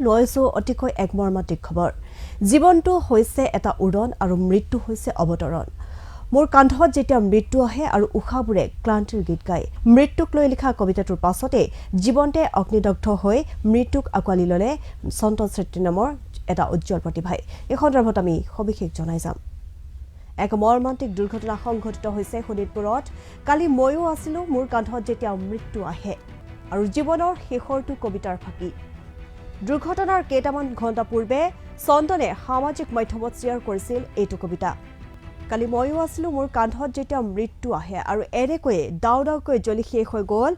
লৈছোঁ অতিকৈ এক মৰ্মান্তিক খবৰ। জীৱনটো হৈছে এটা উৰণ আৰু মৃত্যু হৈছে অৱতৰণ। মোৰ কান্ধত যেতিয়া মৃত্যু আহে আৰু উশাহবোৰে ক্লান্তিৰ গীত গায়। মৃত্যুক লৈ লিখা কবিতাটোৰ পাছতে জীৱন্তে অগ্নিদগ্ধ হৈ মৃত্যুক আঁকোৱালি ল'লে চন্দন চেত্ৰী নামৰ এটা উজ্জ্বল প্ৰতিভাই। এই সন্দৰ্ভত আমি সবিশেষ জনাই যাম। এক মৰ্মান্তিক দুৰ্ঘটনা সংঘটিত হৈছে শোণিতপুৰত। কালি ময়ো আছিলোঁ, মোৰ কান্ধত যেতিয়া মৃত্যু আহে আৰু জীৱনৰ শেষৰটো কবিতাৰ ফাঁকি। দুৰ্ঘটনাৰ কেইটামান ঘণ্টা পূৰ্বে চন্দনে সামাজিক মাধ্যমত শ্বেয়াৰ কৰিছিল এইটো কবিতা। কালি ময়ো আছিলোঁ, মোৰ কান্ধত যেতিয়া মৃত্যু আহে আৰু এনেকৈয়ে দাও দাওকৈ জ্বলি শেষ হৈ গ'ল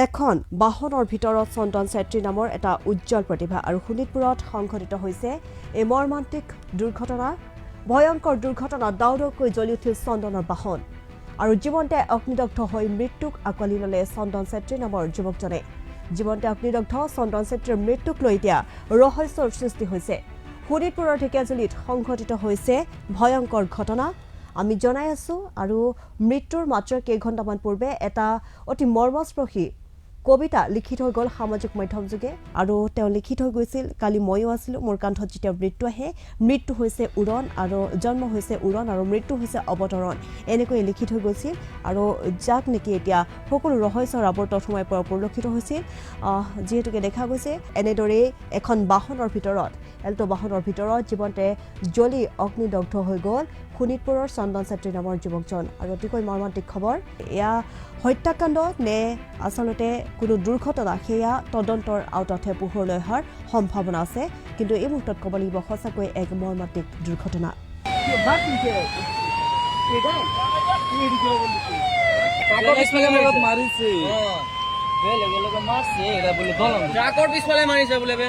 এখন বাহনৰ ভিতৰত চন্দন চেত্ৰী নামৰ এটা উজ্জ্বল প্ৰতিভা। আৰু শোণিতপুৰত সংঘটিত হৈছে এই মৰ্মান্তিক দুৰ্ঘটনা। ভয়ংকৰ দুৰ্ঘটনাত দাও দাওকৈ জ্বলি উঠিল চন্দনৰ বাহন আৰু জীৱন্তে অগ্নিদগ্ধ হৈ মৃত্যুক আঁকোৱালি ল'লে চন্দন চেত্ৰী নামৰ যুৱকজনে। জীৱন্তে অগ্নিদগ্ধ চন্দন চেত্ৰীৰ মৃত্যুক লৈ এতিয়া ৰহস্যৰ সৃষ্টি হৈছে। শোণিতপুৰৰ ঢেকীয়াজুলিত সংঘটিত হৈছে ভয়ংকৰ ঘটনা, আমি জনাই আছোঁ। আৰু মৃত্যুৰ মাত্ৰ কেইঘণ্টামান পূৰ্বে এটা অতি মৰ্মস্পৰ্শী কবিতা লিখি থৈ গ'ল সামাজিক মাধ্যমযোগে আৰু তেওঁ লিখি থৈ গৈছিল, কালি ময়ো আছিলোঁ, মোৰ কান্ধত যেতিয়া মৃত্যু আহে, মৃত্যু হৈছে উৰণ আৰু জন্ম হৈছে উৰণ আৰু মৃত্যু হৈছে অৱতৰণ, এনেকৈ লিখি থৈ গৈছিল। আৰু যাক নেকি এতিয়া সকলো ৰহস্যৰ আৱৰ্তত সোমাই পৰা পৰিলক্ষিত হৈছিল। যিহেতুকে দেখা গৈছে এনেদৰেই এখন বাহনৰ ভিতৰত, এল্ট' বাহনৰ ভিতৰত জীৱন্তে জ্বলি অগ্নিদগ্ধ হৈ গ'ল শোণিতপুৰৰ চন্দন চেত্ৰী নামৰ যুৱকজন। আৰু অতিকৈ মৰ্মান্তিক খবৰ, এয়া হত্যাকাণ্ড নে আচলতে কোনো দুৰ্ঘটনা, সেয়া তদন্তৰ আওতাতহে পোহৰলৈ অহাৰ সম্ভাৱনা আছে। কিন্তু এই মুহূৰ্তত ক'ব লাগিব, সঁচাকৈ এক মৰ্মান্তিক দুৰ্ঘটনা। মাৰিছে। ট্ৰাকৰ পিছফালে মাৰিছে বোলে বে।